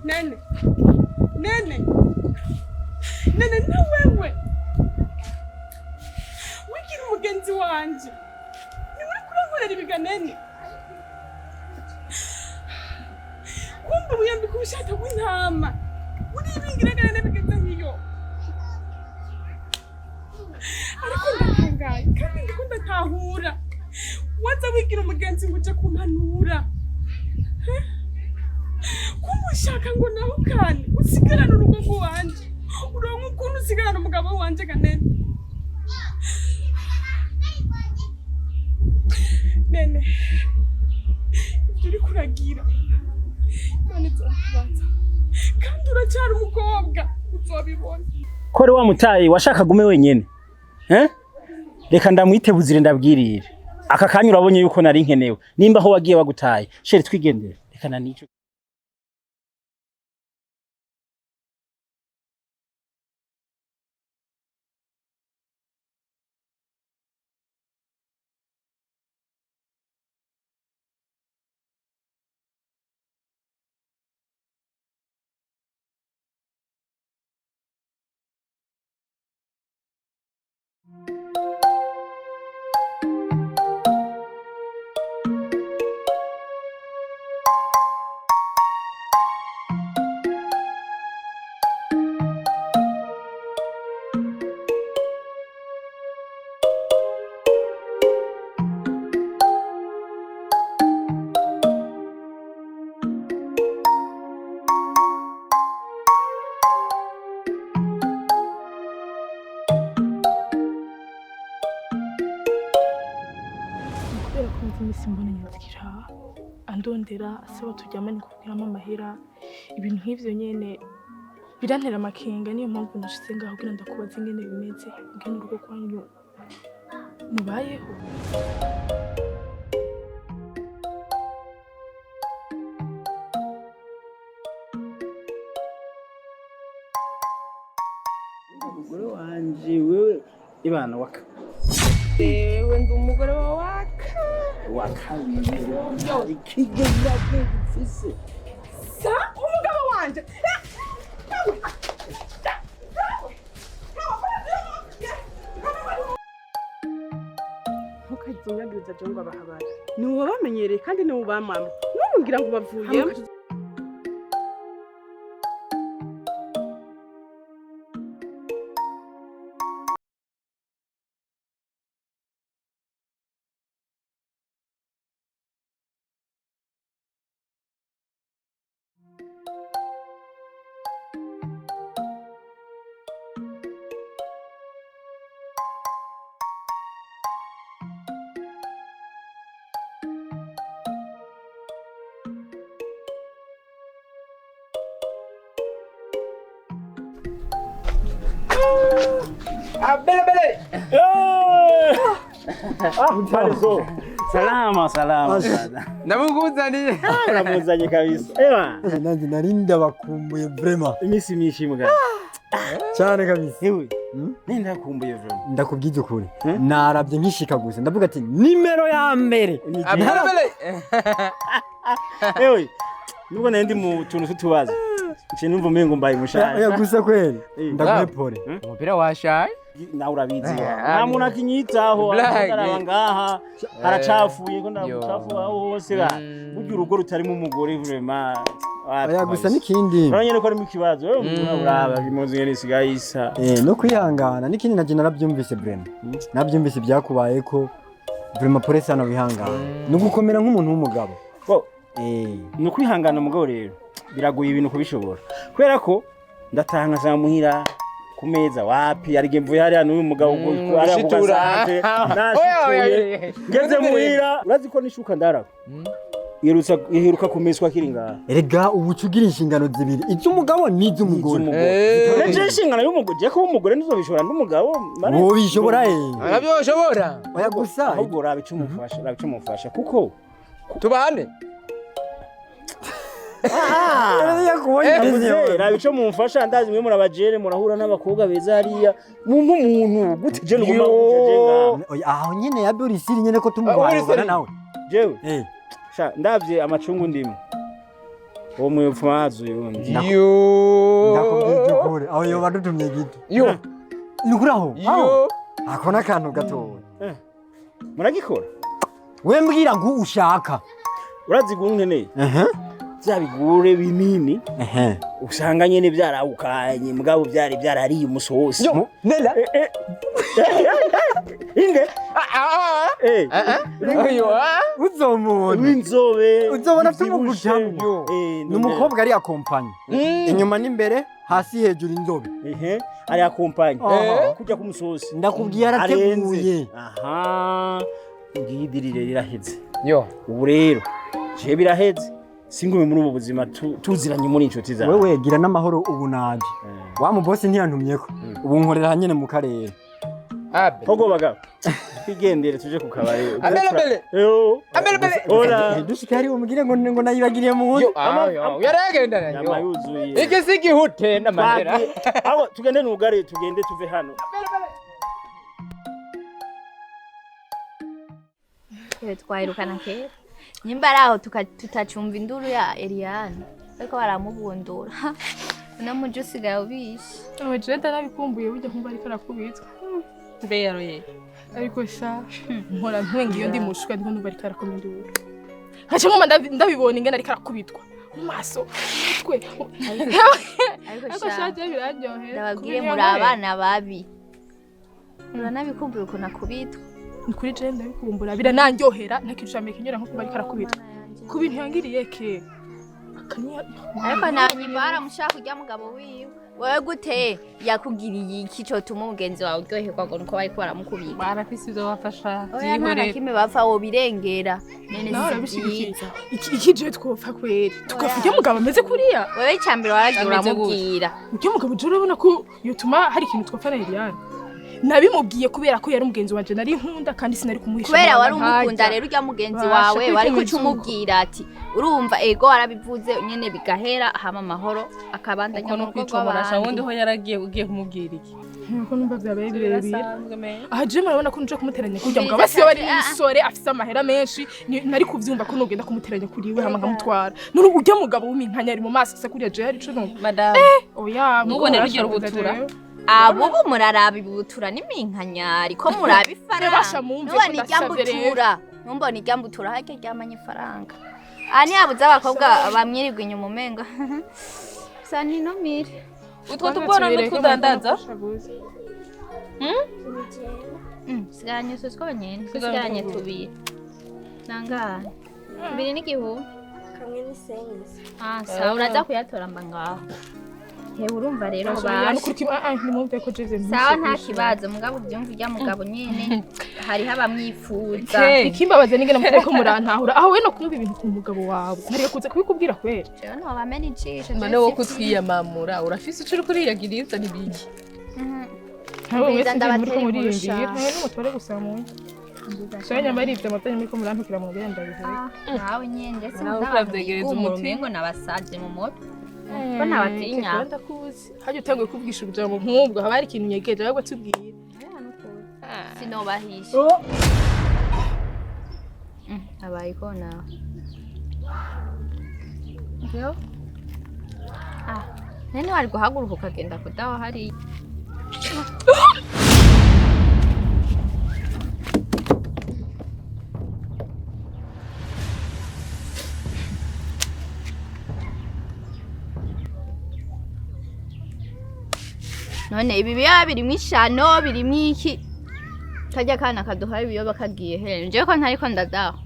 Nene, nene, nene, na wewe wigira umugenzi wanje, niwe uriko urankorera ibiga. Nene, kumbe wiyambika ubushata bw'intama, uribingiragana bigeze nk'iyo. Ariko ndatangaye kandi ndiko ndatahura. Waza wigira umugenzi ngo uje kumpanura, kumbe ushaka ngo nahukane, usigarane urugo rw'iwanje, uronke ukuntu usigarana umugabo wanje. Ganene, nene, ibyo uriko uragira, Imana izokubaza, kandi uracyari umukobwa, uzobibona. Ko wari wamutaye, washaka gume wenyene, eh? Reka ndamwitebuzire, ndabwirire aka kanya. Urabonye yuko nari nkenewe nimba aho wagiye wagutaye. Chéri, twigendere, reka nanico. Kubera ko maze iminsi mbona nyandikira, andondera, asaba turyamane kukuramo amahera, ibintu nk'ivyo nyene birantera amakenga. Niyo mpamvu nashitse ngaho kugira ndakubaza ingene bimeze, ingene urugo rwanyu mubayeho. Umugore wanje, wewe ibana waka. Ewe, ndi umugore wawe waka. Wa kabiri, ikigega gifise. Sa umugabo wanje. Ntukazunyagiriza jo ngo abahabara ni uwo bamenyereye kandi ni bamama n'ubu ngira ngo bavuyemo. Abelebele. Ah, salama salama. Ndamukuzaniye. Uramuzanye kabisa. Ewa. Nanjye nari ndabakumbuye vraiment. Iminsi myinshi mugabo. Cyane kabisa. Ewe. Nenda kumbuye vraiment. Ndakubwiza ukuri, narabye nkishika gusa ndavuga ati nimero ya mbere. Abelebele. Ewe. Nubwo nari ndi mu tuntu tw'utubazo, nciye numva umengo mbaye Oya mushasha. gusa kweli, Eh. ndaguhe pole. Umupira washaye. Nawe urabizi. Ah, Nta muntu akinyitaho, Blague. araba ngaha haracafuye ko Yo. ndamucafu aho hose ba. Burya urugo rutarimo umugore vraiment. Oya gusa n'ikindi. Urabona nyene ko harimo ikibazo. Wewe uraba impuzu ngene isigaye isa. Eh, no kwihangana n'ikindi, nanje narabyumvise vraiment, nabyumvise byakubaye ko vraiment pole sana, wihangana no gukomera nk'umuntu w'umugabo. Bo, eh ni ukwihangana mugabo rero biragoye ibintu kubishobora, kubera ko ndataha nkasanga muhira ku meza wapi. Arige mvuye hariya n'uyu mugabo hariya ku Gushitura. gasante Oya, oya, nashituye. oya. Ngeze muhira, urazi ko nishuka ndaraba iherutsa iheruka kumeswa kiri ngaha. Erega ubu uca ugira inshingano zibiri, iz'umugabo n'iz'umugore. Iz'umugore. Neje inshingano y'umugore, je kuba umugore ntuzobishobora n'umugabo mare. Wobishobora eh. Arabyoshobora. Oya gusa. Ahubwo raba ico umufasha, raba ico umufasha kuko Tubane. Yakubonye. Navuze, raba ico mumfasha. Ndazi mwe murabajere, murahura n'abakobwa beza hariya, mumpe umuntu gute je nuguma je ngaha? Oya, aho nyene ya Borisiri nyene ko tumubaye Borisiri. nawe. Jewe eh sha ndavye amacungu ndimo. Uwo muyopfuma haza uyundi. Yo. Ndakubwije ukuri, aho yoba dutumye gito. Yo. Ni ukuri aho. Aho. Yo. Ako n'akantu gatoya. Muragikora? We mbwira ngo ushaka. Urazi gunkeneye? Ehe. Vya bigure binini Ehe. usanga nyene vyarawukanye mugabo vyari vyarariye umusosi. Yo. Nela. Inde? Ah ah. Eh. Ah ah. Yo. Ah. Uzomubona. W'inzobe. Uzobona afite uvyibushe. umugutamwo. Eh, Ni umukobwa ari akompanye. Mm. Inyuma n'imbere, hasi hejuru inzobe. Ehe, ari akompanye. Eh. Kujya kumusosi. Ndakubwiye arateguye. Aha. Ngidirire riraheze. Yo. Ubu rero je biraheze. Singume muri ubu buzima tuziranye muri inshuti zawe. Wewe gira n'amahoro ubu naje. Wa mu boss ntiyantumyeko. Ubu nkorera nyene mu karere. Abe. Hogo bagabo. Twigendere tuje ku kabare. Ambele bele. Yo. Ambele bele. Hola. Dushike hari umugire ngo ngo nayibagiriye mu Yo. nzu. Ah yo. Yaragenda Nyama yo. yuzuye. Iki si gihute n'amahera. Aho tugende nugare tugende tuve hano. Twahirukana kera nyimba ari aho tutacumva induru ya Eliane ariko baramubundura uno muji usigaye ubishe. Ewe jewe ndanabikumbuye burya nkumva ariko arakubitwa. Mbe yaroye. Ariko sha mpora ntwenga iyo ndi mushuka ndiko ndumva ariko arakoma induru. Nkaca nkuma ndabibona ingene ariko arakubitwa mu maso, mu mutwe. Ariko Ariko sha sha jewe biraryohera. ndababwire muri abana babi uranabikumbuye ukuntu akubitwa. Ni kuri jewe ndabikumbura biranandyohera nta kintu ca mbere kinyura nko kuba ariko arakubitwa. Ku bintu yangiriye ke akanya. Ariko na nyimba baramushaka kurya mugabo wiwe. Wewe gute yakugiriye iki cotuma umugenzi wawe uryoherwa ngo nuko bariko baramukubita? Barafise ivyo bafasha. Oya nta na kimwe bapfa wobirengera nene Nawe si urabishigikiye. vyiza. Iki jewe twopfa kweri tukavuga urya mugabo ameze kuriya. Wewe icambere waragiye Ameze gute? uramubwira. Urya mugabo jewe urabona ko yotuma hari ikintu twopfa na Eliane. Nabimubwiye kubera ko yari umugenzi wanje nari nkunda kandi sinari kumuhisha. Kubera wari amabanga umukunda nkarya. rero urya mugenzi Basha wawe wari kwituma kuca umubwira ati urumva ego warabivuze nyene bigahera hama amahoro akabandanya Uko mu no rugo kwicomorasha wundi rw'abandi. ho yaragiye ugiye kumubwira iki? Nkuko numva vyabaye birebire. Birasanzwe me. Aha jewe murabona ko nje kumuteranya kurya mugabo Umviriza basi yoba ari cyane, ah. umusore afise amahera menshi nari kuvyumva ko nogenda kumuteranya kuri we hama nkamutwara. None urya mugabo w'iminkanya ari mu maso asa kuriya jewe hari ico numva. Madame. Oya Ntubone mugabo rugero arashavuza ubutura. jewe. Abo ubu muraraba ibutura n'iminkanyari ko muraba ifaranga. Basha mumve ko Nubona irya ndasavye rero. mbutura. Numbona irya mbutura harya ryamanye ifaranga. Aha ntiyabuze abakobwa bamwirirwa inyuma umengo. Sa ninumire. Utwo tubona n'utwudandaza? Sigaranye utwo twonyene. Sigaranye Sigaranye utwo tubiri. Nangahe? 2 n'igihumbi. Kamwe ni senyisi. Ah, sawa uraza kuyatora mba ngaho. Hewe urumva rero Oya basha. nukuri kimwe ah nimumve ko jewe Sawa nta kibazo mugabo ubyumva urya mugabo nyene hariho abamwifuza. Ke. Ikimbabaza n'ingene mutariko murantahura aho we no kumva ibintu ku mugabo wawe nariye kuza kubikubwira kweri. Jewe nobamena ijisho. None wo kutwiyamamura urafise ico uriko uriyagiriza n'ibiki? Ntabwo Mbiza mwese ndi muriko ndabatera muriyumvira. inkuru sha. Ntawe n'umutware gusa mu. Soya nyama arivyo amavya muriko murantukira mu ngenda ndabihe. Nawe nyene ndetse Nawe n'abantu uravyegereza bigumura umutima. umengo nabasaje mu mutwe. Ko ntabatinya. Keka ndakuzi. Hajya utanguye kuvugisha ubujambo nk'ubwo haba hari ikintu nyegeje ahubwo tubwire. Sinobahisha. Abaye ko nawe. Yo. Ah, nene wari guhaguruka ukagenda kudaho hariya. None ibi biyoba birimwo ishano birimwo iki? Karya kana kaduhaye ibiyoba kagiye he? Jewe ko ntariko ndadaho.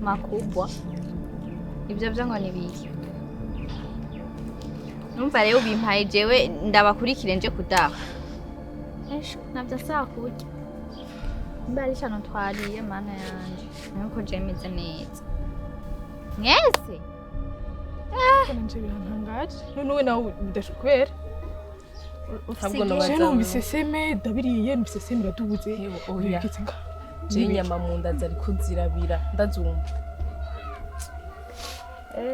Makubwa ibyo byo ngo ni biki? Numva rero ubimpaye jewe ndabakurikire nje kudaha. Esho navyo nsaba kurya. Mba ari shano twariye mana yanje. Nuko je meze neza. Mwese? Ko nanje birantangaje. None we nawe bidashobora. Ntabwo Je nobaza. numvise seme ndabiriye, numvise seme iradubuze. Oya. Bigeze nga. Je inyama mu nda zariko zirabira, ndazumva.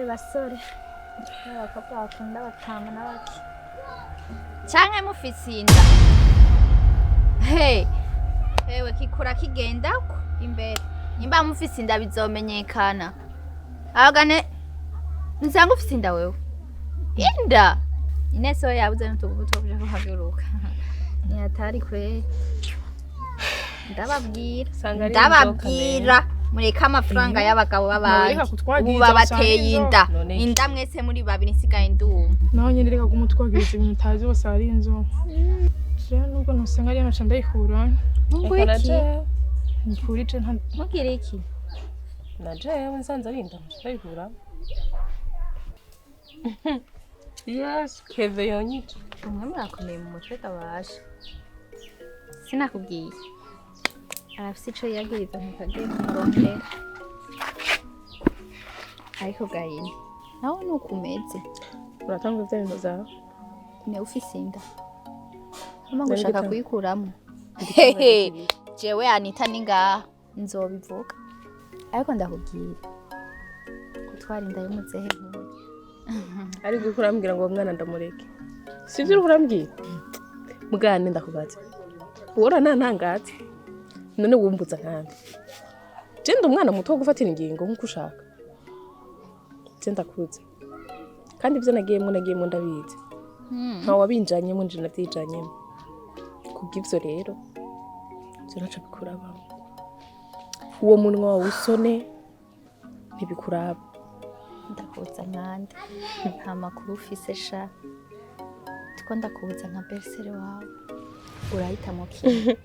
Basore n'abakobwa bakunda batama n'abaki canke mufise inda. Hey, ewe kikura kigendako imbere. Nimba mufise inda bizomenyekana. Abagane nsanga ufise inda wewe, inda Inesi we yabuze n'utuguvu two kuja kuhaguruka. Ni hatari kweli, ndababwira. Usanga ari Ndababwira mureke amafaranga y'abagabo b'abandi. Reka kutwagiriza, Ubu babateye usanga inda. None iki? Inda mwese muri babiri, nsigaye nduma. Naho nyene reka kumutwagiriza ibintu utazi bose ari inzu. Je nubwo ntusenga ariyo naca ndayikura. Reka na jewe. Nkurije nta Mubwire iki? Na jewe nsanze ari inda ndayikura. Yes, keve yonyica. Umwe murakomeye mu mutwe kabasha. Sinakubwiye arafise ico yiyagiriza, ntikagiye kumurondera. Ariko gahini nawe nuko umeze. Uratanga ivyo bintu zawe. Ne ufise inda hama ngo Nari ushaka gitanga. kuyikuramo. Hehe, jewe Anita ni ngaha nzobivuga, ariko ndakubwira gutwara inda y'umuzehe nk'uyu. Ariko uriko urambwira ngo uwo mwana ndamureke, sivyo? Uriko urambwira mugane ndakubaza, uhora ntantangaze. None wumbuza nkande? Je ndi umwana muto wo gufatira ingingo nk'uko ushaka. Je ndakuze, kandi ibyo nagiyemwo nagiyemwo ndabizi. Ntawe wabinjanyemo, nje navyijanyemo. Kubw'ivyo rero ivyo ntaco bikurabamo. Uwo munwa wawe usone, ntibikuraba. Ndakubuza nkande? Nta makuru ufise sha. Tuko ndakubuza nka belle-sœur wawe. Urahitamo kimwe: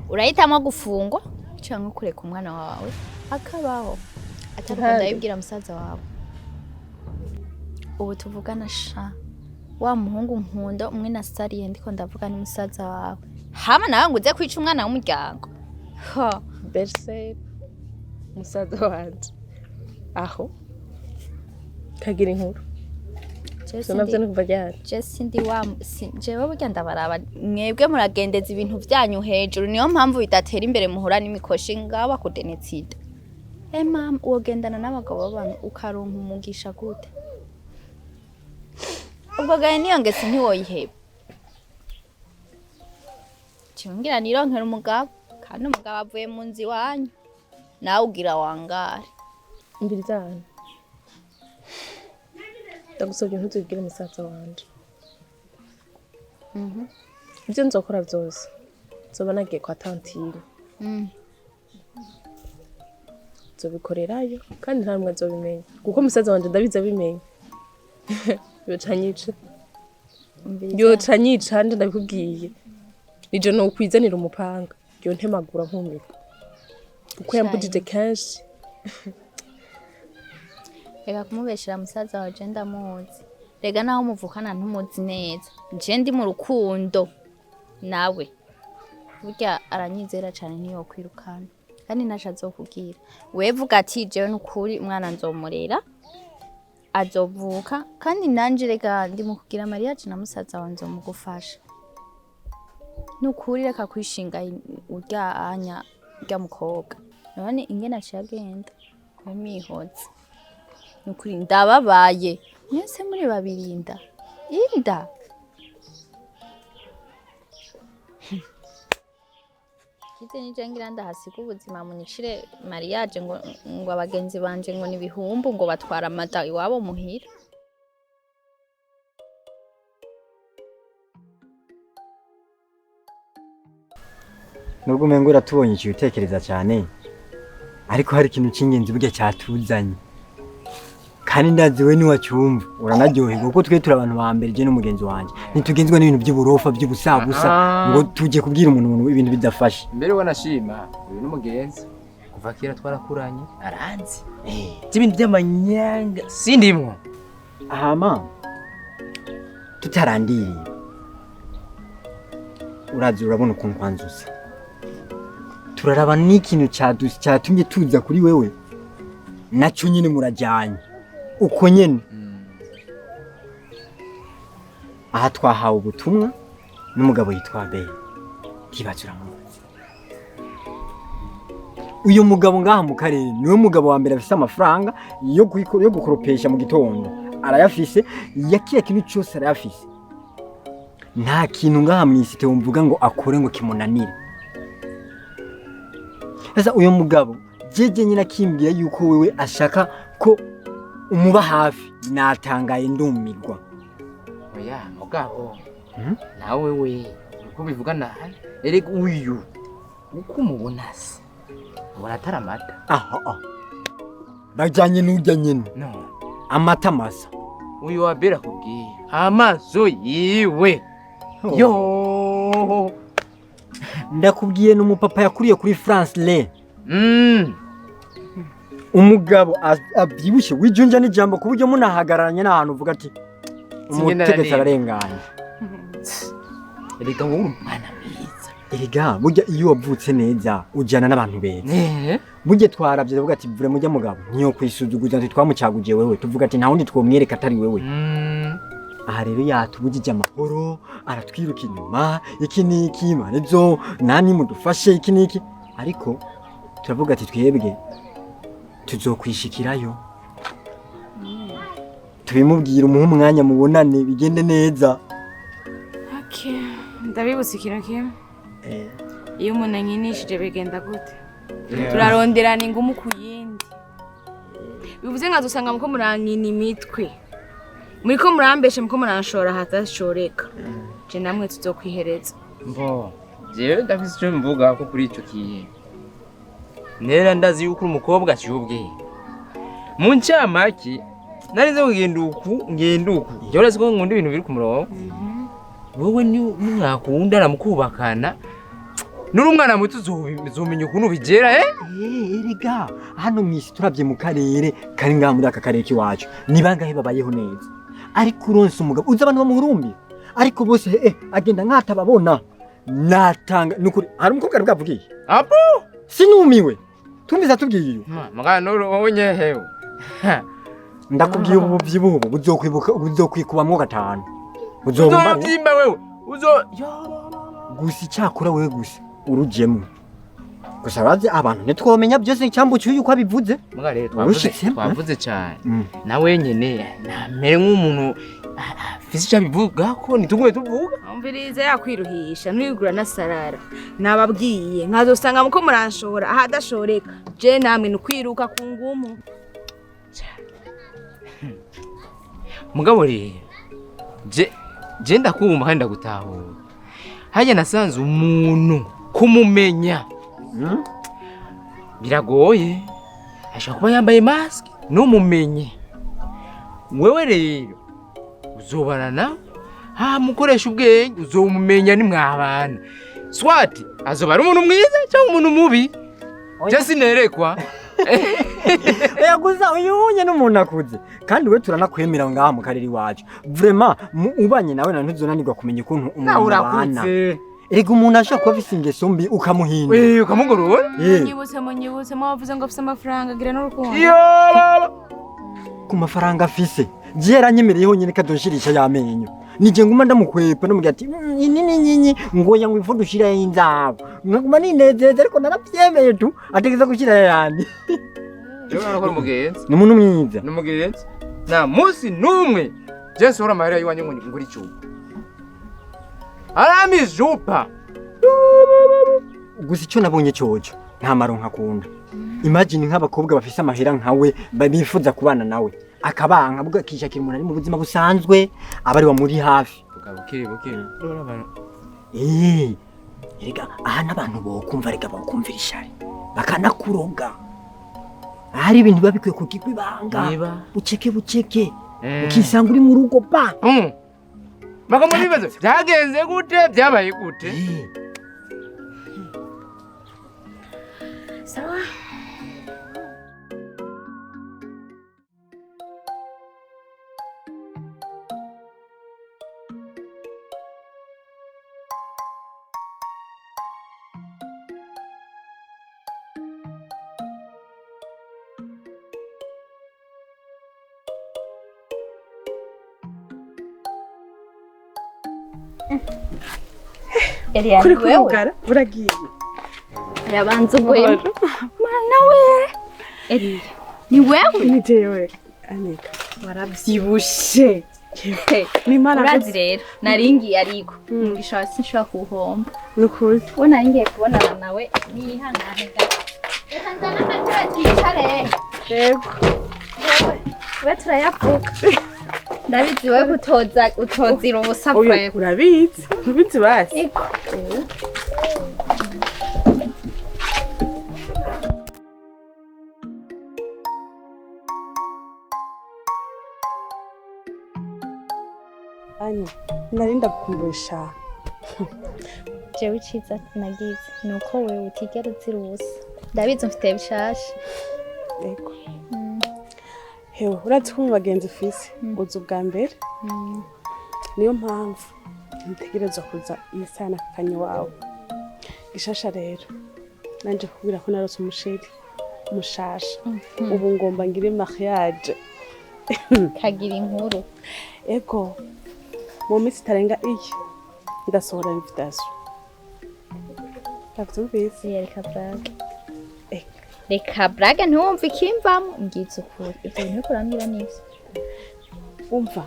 urahitamo gufungwa cyangwa kureka umwana wawe akabaho atari uko. Nkande. Ndabibwira musaza wawe ubu tuvugana sha. Wa muhungu nkunda umwe na sariye, ndiko ndavuga ni musaza wawe. Hama nawe ngo uze kwica umwana w'umuryango. Ha. Belle-sœur, musaza wanje aho kagira inkuru. Jewe ivyo navyo ni kuva ryari? Je sindi wa jewe burya ndabaraba. Mwebwe muragendeza ibintu vyanyu hejuru, niyo mpamvu bidatera imbere, muhura n'imikoshi ngaba kudenetsida. E mama, wogendana n'abagabo b'abantu ukaronka umugisha gute? Ubwo gahe niyo ngeso ntiwoyiheba. Cimbwira nironkera umugabo, kandi umugabo avuye mu nzu iwanyu, nawe ugira wangare. Umviriza hano, ndagusabye ntuzibwire musaza wanje. Ibyo nzokora byose nzoba nagiye kwa tantine. Nzobikorerayo kandi nta numwe azobimenya, kuko musaza wanje ndabizi, abimenya yoca anyica. Umviriza. Yoca anyica nje ndabikubwiye. Nije nokwizanira umupanga yontemagura nkumirwa, kuko yambujije kenshi. Reka kumubeshera musaza wawe, je ndamuzi. Rega naho muvukana ntumuzi neza. Je ndi mu rukundo nawe, burya aranyizera cane, ntiyokwirukana kandi ntaco azokubwira. Wevuga ati jewe nukuri umwana nzomurera, azovuka. Kandi nanje rega ndi mu kugira mariage na musaza wawe, nzomugufasha. Nukuri reka kwishinga urya anya urya mukobwa. None ingene aciye agenda mwihoze, nukuri ndababaye. Mwese muri babiri inda, inda. Kize nije ngira ndahasiga ubuzima, munyicire mariage ngo abagenzi banje ngo nibihumbu, ngo batwara amata iwabo muhira. Nubwo umengo uratubonye iciye utekereza cyane, ariko hari ikintu cy'ingenzi burya cyatuzanye, kandi ndazi we niwacyumva uranaryoherwa, kuko twe turi abantu ba mbere, je n'umugenzi wanjye ntitugenzwa n'ibintu by'uburofa by'ubusabusa ngo tujye kubwira umuntu ibintu bidafashe. Mbere wanashima uyu n'umugenzi kuva kera twarakuranye, aranzi by'ibintu by'amanyanga sindimwo. Hama tutarandiriye, urazi urabona ukuntu kwanzuza turaraba n'ikintu cyatumye tuza kuri wewe, nacyo nyine murajyanye. Uko nyene aha twahawe ubutumwa n'umugabo yitwa Abel. Ntibaza uramuzi. Uyu mugabo ngaha mu karere niwe mugabo wa mbere afise amafaranga yo gukoropesha mu gitondo. Arayafise, yakiye kintu cyose arayafise. Nta kintu ngaha mw'isite wumvuga ngo akore ngo kimunanire. Sasa uyu mugabo jeje nyina akimbwira yuko wewe ashaka ko umuba hafi, natangaye ndumirwa. Oya mugabo nawe we uko bivuga nabi, erega uyu uko umubona se ubona atari amata. Aha bajyanye n'ujya nyine no amata masa. Uyu wa Abel akubwiye amaso yiwe yo ndakubwiye n'umupapa yakuriye kuri France Le. Umugabo abyibushye wijunja n'ijambo ku buryo munahagararanye n'ahantu uvuga ati umutegetsi ararenganye. Erega wowe umwana mwiza. Erega burya iyo wavutse neza ujyana n'abantu beza. Burya twarabye tuvuga ati vure mujya mugabo niyo kwisuzuguza nti twamucagugiye wewe, tuvuga ati nta wundi twomwereka atari wewe. Aha rero yatubujije amahoro, aratwiruka inyuma, iki niki marezo nani mudufashe iki niki, ariko turavuga ati twebwe tuzokwishikirayo tubimubwira umuhe umwanya mubonane bigende neza. Okay, ndabibutse ikintu kimwe. Iyo umuntu anyinishije bigenda gute? Turaronderana ingumu ku yindi. Bivuze nka dusanga muko murankina imitwe. Muriko murambeshe muko muranshora hatashoreka. Je namwe tuzokwihereza. Mbo, jewe ndafise ico mvuga ko kuri ico kintu. Nera ndazi yuko umukobwa aciye ubwenge. Mu ncamake narize kugenda uku ngenda uku. Jewe urazi ko nkunda ibintu biri ku murongo. Wowe ni mwakundana mukubakana nuri umwana muto uzomenya ukuntu bigera. Erega hano mwisi turabye mu karere kari ngaha muri aka karere kiwacu ni bangahe babayeho neza, ariko uronse umugabo uzi abantu bamuhurumbira ariko bose agenda nkatababona. Natanga nukuri hari umukobwa ari bwavugiye apo sinumiwe tumbiza tubwiye mugana nurubonye hewe. Ndakubwiye ubu byibuho buzokwibuka buzokwikubamwo gatanu uzobyimba wewe uzo gusa icyakora wewe gusa urujemo gusa bazi abantu ntitwomenya byose cyambukiye yuko abivuze. Muga rero twavuze cyane nawe nyene namere nk'umuntu afise icyo abivuga ko nitugume tuvuga. Umviriza yakwiruhisha ntuyigura na sarara. Nababwiye nkazosanga muko muranshora ahadashoreka. Je namwe nukwiruka ku ngumu. Mugabo rero je ndakumva kandi ndagutahura. Hajya nasanze umuntu kumumenya biragoye, ashobora kuba yambaye mask numumenye. Wewe rero uzobana nawe mukoresha ubwenge uzomumenya nimwabana. Swati azoba ari umuntu mwiza cyangwa umuntu mubi je sinerekwa. Yaguza uyunye n'umuntu akuze kandi we turanakwemera ngaha mu karere iwacu. Vraiment ubanye nawe na ntuzonanirwa kumenya ukuntu umuntu abana. Erega umuntu ashaka kuba afise ingeso mbi ukamuhindura. Ukamugorora. Munyibutse mwavuze ngo afise amafaranga agira n'urukundo. Yo baba ku mafaranga afise je yaranyemereyeho nyene kadonshirisha y'amenyo. Nije nguma ndamukwepa ndamubwira ati nini nyinyi ngoya ngo ifu dushira y'inzabo. Nkaguma ninezeza ariko naravyemeye tu ategeza gushira yandi. Jewe narakora umugenzi. Ni umuntu mwiza. Ni umugenzi. Nta munsi n'umwe je nsohora amahera y'iwanyu ngo ngure icupa. Arami jupa. Gusa icyo nabonye cyoco nta maronka akunda. Imagine nk'abakobwa bafise amahera nkawe bifuza kubana nawe akabanka bwo akishakira umuntu ari mu buzima busanzwe abari bamuri hafi. Buke. Erega aha n'abantu bokumva rega bokumvira ishari bakanakuroga. Ahari ibintu biba bikwiye kugirwa ibanga. Buceke buceke ukisanga uri mu rugo pa. Bakamuha ibibazo byagenze gute byabaye gute. Sawa. Eliya Kuri ni wewe kurugara uragiye. Yabanza ugwema. Mana we. Eliya ni wewe? Ni jewe Anika. Waravyibushe. Ni Imana Urazi rero naringiye ariko umugisha wawe sinshobora kuwuhomba. Nukuri. Uwo naringiye kubonana nawe nihangane gato. Reka nzane agatebe twicare. Yego. Tube turayavuga. Ndabizi wewe utoza utozira ubusa Oya, kwewe. urabizi. Ntubizi basi. Ego. Ani, nari ndagukumbusha. Jewe iciza nagize ni uko wewe utigera uzira ubusa. Ndabizi mfite bishasha. Yego. Hewe, urazi ko mu bagenzi ufise uzi ubwa mbere. Niyo mpamvu ntegerezwa kuza iyi saha n'akanya iwawe. Gishasha rero nanje kubwira ko narose umusheri mushasha. Ubu ngomba ngire mariage. Kagira inkuru. Ego, mu minsi itarenga iyi ndasohora invitation. Ndavyumvise. Oya, reka brage. Reka brage ntiwumve ikimvamo. Mbwiza ukuri. Ivyo bintu uriko urambwira nivyo. Umva,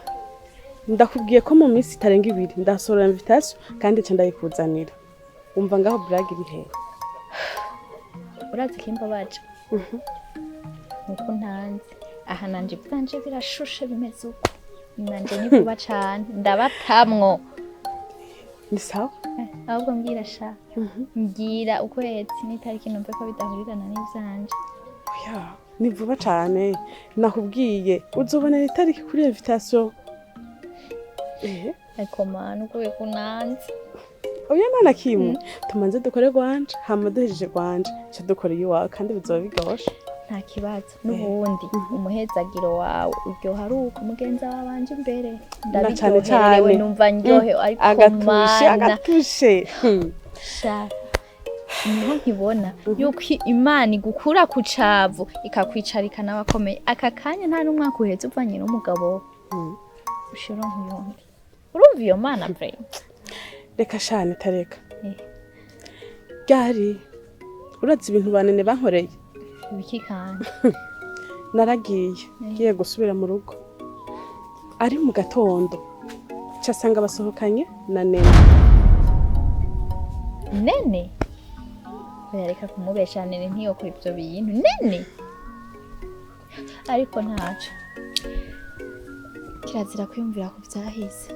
ndakubwiye ko mu minsi itarenga ibiri ndasohora invitation kandi nca ndayikuzanira. Umva ngaho brage iri hehe? Urazi ikimbabaje? Nuko ntanzi. Aha nanje ivyanje birashushe bimeze uko. Nanje ni vuba cane. Ndabatamwo. Ni sawa? Ahubwo mbwira sha. Mbwira ukwezi n'itariki numve ko bidahurirana n'ivyanje. Oya, ni vuba cane. Nakubwiye uzobonera itariki kuri invitation. Eh, Ariko mana ugoye kunanzi. Oya nta na kimwe. Tumanze dukore gwanje, hama duhejeje gwanje, ca dukora iyiwawe kandi bizoba biryoshe. Nta kibazo. N'ubundi umuhezagiro wawe uryoha ari uko mugenzi wawe abanje imbere. Na cane Ndabiryoherewe cane. numva ndyohewe ariko Agatushe, mana. agatushe. Sha. Niho nkibona yuko Imana igukura ku cavu ikakwicarika n'abakomeye. Aka kanya nta n'umwaka uheze uvanye n'umugabo. Ushira nkuyundi. Urumva iyo mana pre? Reka shane tareka. Ryari urazi ibintu banene bankoreye? Ibiki kandi? Naragiye ngiye gusubira mu rugo. Ari mu gatondo. Ca sanga basohokanye na Nene. Nene? Oya reka kumubesha Nene ntiyokora ivyo bintu. Nene? Ariko ntaco. Kirazira kwiyumvira ku vyahise.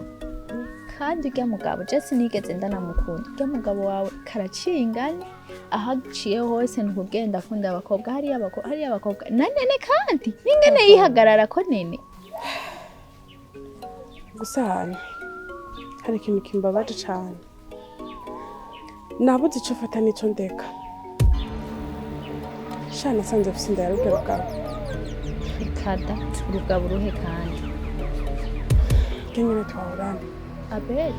Kandi urya mugabo je sinigeze ndanamukunda. Urya mugabo wawe karaciye ingani, aho aciye hose ni ukugenda akunda abakobwa, hariya abakobwa, hariya abakobwa. Na Nene kandi n'ingene yihagarara ko Nene. Gusa hano hari ikintu kimbabaje cane. Nabuze ico mfata n'ico ndeka. Sha nasanze afise inda ya rurya rugabo. Reka da, urugabo uruhe kandi? Rya nyene twahorana. Abeli?